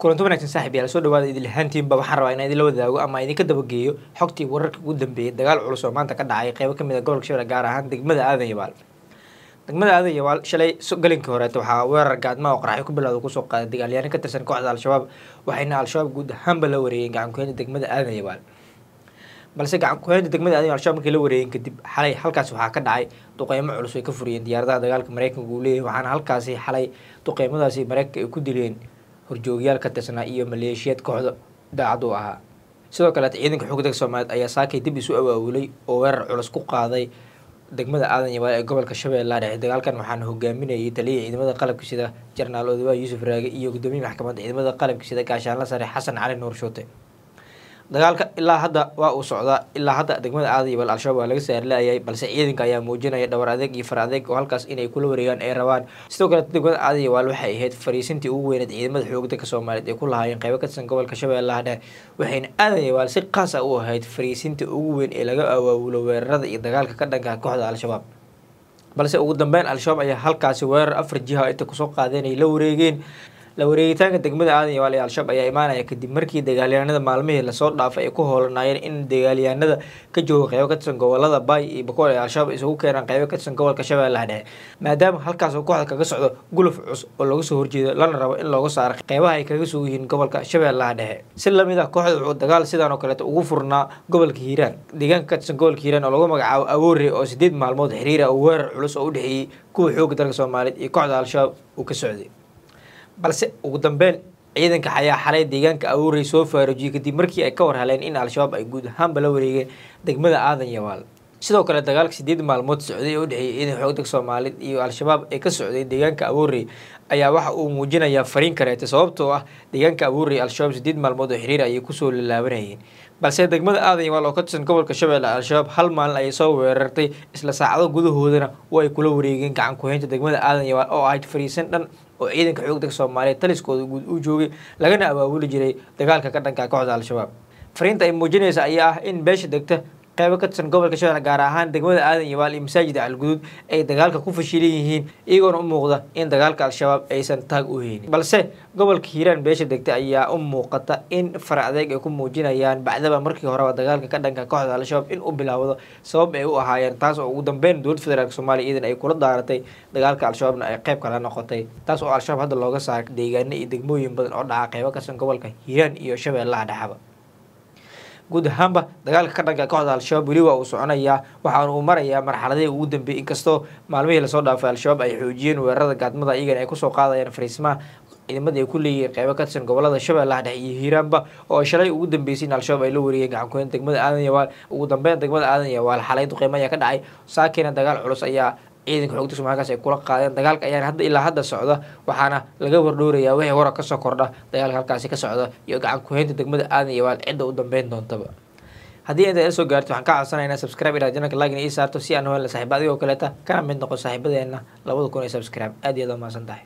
Kulanti wanaagsan saaxiib yaal, soo dhawaada idil ahaantiinba. Waxaan rabaa inaan idinla wadaago ama idinka dabageeyo xogtii wararka ugu dambeeyay dagaal culus oo maanta ka dhacay qeybo kamid ah gobolka Shabeelle, gaar ahaan degmada Aadan Yabaal. Degmada Aadan Yabaal shalay galinkii horeeta waxaa weerar gaadma oo qaraxyo ku bilowda kusoo qaaday dagaalyahanno ka tirsan kooxda Al-Shabaab, waxayna Al-Shabaab guud ahaanba la wareegeen gacan ku-haynta degmada Aadan Yabaal. Balse gacan ku-haynta degmada Aadan Yabaal Al-Shabaab markii la wareegeen kadib, xalay halkaasi waxaa ka dhacay duqeymo culus ay ka furiyeen diyaaradaha dagaalka Mareykanka uu leeyahay, waxaana halkaasi xalay duqeymadaasi Mareykanka ay ku dileen horjoogyaal ka tirsanaa iyo maleeshiyaad kooxda daacad u ahaa. Sidoo kaleeta ciidanka xoogga dalka Soomaaliyeed ayaa saakay dib isu abaabulay oo weerar culus ku qaaday degmada Aadan Yabaal ee gobolka Shabeellaha Dhexe. Dagaalkan waxaana hogaaminayay taliyaha ciidamada qalabka sida Jenaraal Odawaa Yuusuf Raage iyo gudoomiyaha maxkamadda ciidamada qalabka sida Gaashaanle Sare Xasan Cali Nuur Shuute. Dagaalka ilaa hadda waa uu socdaa. Ilaa hadda degmada Aadan Yabaal Al-Shabaab waa laga saarlaayay, balse ciidanka ayaa muujinaya dhawar adeeg iyo far adeeg oo halkaas inay kula wareegaan ay rabaan. Sidoo kale degmada Aadan Yabaal waxay ahayd fariisintii ugu weyneed ciidamada xoogga dalka Soomaaliyeed ay ku lahaayeen qeybo ka tirsan gobolka Shabeellaha Dhexe, waxayna Aadan Yabaal si khaas ah u ahayd fariisintii ugu weyn ee laga awaabulo weerarada iyo dagaalka ka dhanka ah kooxda Al-Shabaab. Balse ugu dambeyn Al-Shabaab ayaa halkaasi weerar afar jiha inta kusoo qaadeen ay la wareegeen. La wareegitaanka degmada Aadan Yabaal ee Al-Shabaab ayaa imaanaya kadib markii dagaalyahanada maalmihii lasoo dhaafay ay ku howlanaayeen in dagaalyahanada ka jooga qeybo ka tirsan gobolada Baay iyo Bakool ee Al-Shabaab isugu keenaan qeybo ka tirsan gobolka Shabeellaha Dhexe, maadaama halkaas oo kooxda kaga socdo guluf cus oo looga soo horjeedo lana rabo in looga saaro qeybaha ay kaga sug yihiin gobolka Shabeellaha Dhexe. Si lamid ah kooxda wuxuu dagaal sidan oo kaleeto ugu furnaa gobolka Hiiraan, deegaanka ka tirsan gobolka Hiiraan oo lagu magacaabo Awoore, oo 8 maalmood xiriir ah weerar culus oo u dhexeeyey kuwa xoogga dalka Soomaaliyeed iyo kooxda Al-Shabaab uu ka socday. Balse ugu dambeyn ciidanka ayaa xalay deegaanka Awoorey soo faarujiyey kadib markii ay ka war heleen in Al-Shabaab ay guud ahaanba la wareegeen degmada Aadan Yabaal. Sidoo kale dagaalka 8 maalmood socday ee u dhexeeyey ciidanka xoogga dalka Soomaaliyeed iyo Al-Shabaab ee ka socday deegaanka Awoorey ayaa waxa uu muujinayaa fariin kareeta, sababtoo ah deegaanka Awoorey Al-Shabaab 8 maalmood oo xiriir ayay kusoo laalaabanayeen. Balse degmada Aadan Yabaal oo ka tirsan gobolka Shabeelle Al-Shabaab hal maalin ayay soo weerartay, isla saacado gudahoodana way kula wareegeen gacan ku-haynta degmada Aadan Yabaal oo ahayd fariisin dhan oo ciidanka xoogga dalka Soomaaliyeed taliskooda guud uu joogay, lagana abaabuli jiray dagaalka ka dhanka kooxda Al-Shabaab. Fariinta ay muujinaysa ayaa ah in beesha degta qeybo ka tirsan gobolka Shabeelle, gaar ahaan degmada Aadan Yabaal iyo masaajida Calguduud, ay dagaalka ku fashilan yihiin, iyagoona u muuqda in dagaalka Al-Shabaab aysan taag u haynin. Balse gobolka Hiiraan beesha degta ayaa u muuqata in far adeeg ay ku muujinayaan, bacdaba markii horeba dagaalka ka dhanka kooxda Al-Shabaab in uu bilaawdo sabab ay u ahaayeen, taas oo ugu dambeyn dowladda federaalk Soomaaliya iidan ay kula daaratay dagaalka Al-Shabaabna ay qeyb kala noqotay, taas oo Al-Shabaab hadda looga saaray deegaano iyo degmooyin badan oo dhaca qeybo ka tirsan gobolka Hiiraan iyo Shabeellaha Dhexaba. Guud ahaanba dagaalka ka dhanka kooxda Al-Shabaab weli waa uu soconayaa, waxaana uu marayaa marxaladihii ugu dambeeyey, inkastoo maalmihii lasoo dhaafay Al-Shabaab ay xoojiyeen weerarada gaadmada iyagana ay kusoo qaadayaan fariismaha ciidamadii ay ku leeyihiin qeybo ka tirsan gobolada Shabeellaha Dhexe iyo Hiiraanba, oo shalay ugu dambeysay in Al-Shabaab ay la wareegeen gacan ku-haynta degmada Aadan Yabaal. Ugu dambeyn degmada Aadan Yabaal xalay duqeymo ayaa ka dhacay, saakina dagaal culus ayaa ciidanka xoogga dalka halkaas ay kula qaadeen. Dagaalka ayaana hadda ilaa hadda socda, waxaana laga wardhowrayaa wixii warar kasoo kordha dagaalka halkaasi ka socda iyo gacan ku-haynta degmada Aadan Yabaal cidda u dambeyn doontaba. Haddii inta ila soo gaarto, waxaan ka codsanaynaa subscribe inaad channelka like ii saarto si aan u helno saaxiiba adigoo kaleeta kana mid noqon saaxiibadeena 2000 ee subscribe. Aad iyo aad u mahadsan tahay.